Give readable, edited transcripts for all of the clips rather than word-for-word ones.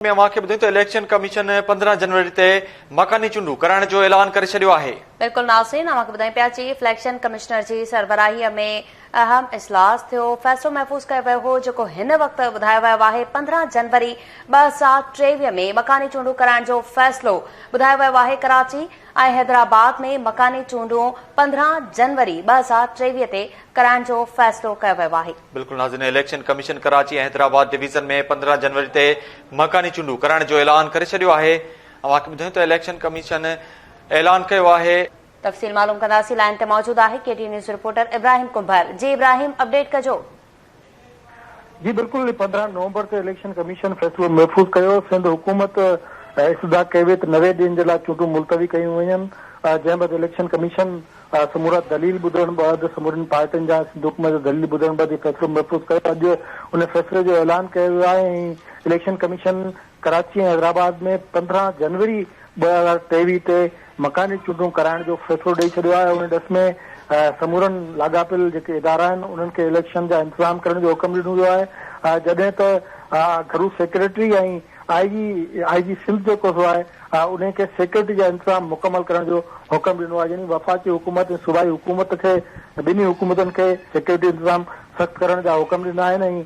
۾ اوهان کي ٻڌايون ته اليڪشن ڪميشن 15 جنوري تي مڪاني چونڊون ڪرائڻ جو اعلان ڪري ڇڏيو آهي. بلڪل ناظرين اوهان کي ٻڌايون پيا چيف اليڪشن ڪمشنر جي سربراهي ۾ اهم اجلاس ٿيو فيصلو محفوظ ڪيو ويو هو جيڪو هن وقت ٻڌايو ويو آهي 15 جنوري 2023 ۾ مڪاني چونڊون ڪرائڻ جو فيصلو ٻڌايو ويو آهي ڪراچي ۽ حيدرآباد ۾ مڪاني چونڊون 15 جنوري 2023 تي ڪرائڻ جو فيصلو ڪيو ويو آهي. بلڪل ناظرين election commission Karachi ۽ Hyderabad division ۾ 15 جنوري تي مڪاني چونڊون ڪرائڻ جو اعلان ڪري ڇڏيو آهي اوهان کي ٻڌايون ته اليڪشن ڪميشن اعلان ڪيو آهي. تفصيل معلوم ڪنداسين لائين تي موجود آهي K T news reporter Ibrahim Kumbhar جي ابراهيم اپڊيٽ ڪجو. جي بلڪل 15 نومبر تي اليڪشن ڪميشن فيصلو محفوظ ڪيو، سنڌ حڪومت استدعا ڪئي وئي ته 90 ڏينهن جي لاء چونڊون ملتوي ڪيون وڃن، جنهن بعد اليڪشن ڪميشن سمورا دليل ٻڌڻ بعد سمورين پارٽين جا سنڌ حڪومت جا دليل ٻڌڻ بعد هي فيصلو محفوظ ڪيو، اڄ ان فيصلي جو اعلان ڪيو ويو آهي ۽ اليڪشن ڪميشن ڪراچي ۽ حيدرآباد ۾ 15 جنوري 2023 تي مڪاني چونڊون ڪرائڻ جو فيصلو ڏئي ڇڏيو آهي ان ڏس ۾ سمورن لاڳاپيل جيڪي ادارا آهن انهن کي اليڪشن جا انتظام ڪرڻ جو حڪم ڏنو ويو آهي جڏهن ته گهرو سيڪريٽري ۽ آء جي آء جي سنڌ جيڪو سو آهي انهي کي سيڪريٽري جا انتظام مڪمل ڪرڻ جو حڪم ڏنو آهي يعني وفاقي حڪومت ۽ صوبائي حڪومت کي ٻنهي حڪومتن کي سيڪريٽري انتظام سخت ڪرڻ جا حڪم ڏنا آهن ۽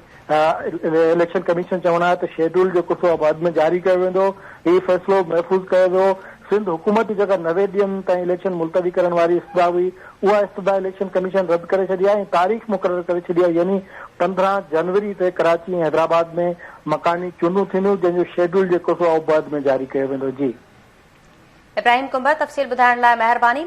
اليڪشن ڪميشن چوڻ آهي ته شيڊول جيڪو سو بعد ۾ جاري ڪيو ويندو، هي فيصلو محفوظ ڪيو ويو، سنڌ حڪومت جي جيڪا 90 ڏينهن تائين اليڪشن ملتوي ڪرڻ واري استدعا هئي اها استدعا اليڪشن ڪميشن رد ڪري ڇڏي آهي ۽ تاريخ مقرر ڪري ڇڏي آهي يعني 15 جنوري تي ڪراچي ۽ حيدرآباد ۾ مڪاني چونڊون ٿينديون جنهن جو شيڊول جيڪو سو اهو بعد ۾ جاري ڪيو ويندو جي. ابراهيم ڪنڀر تفصيل ٻڌائڻ لاء مهرباني.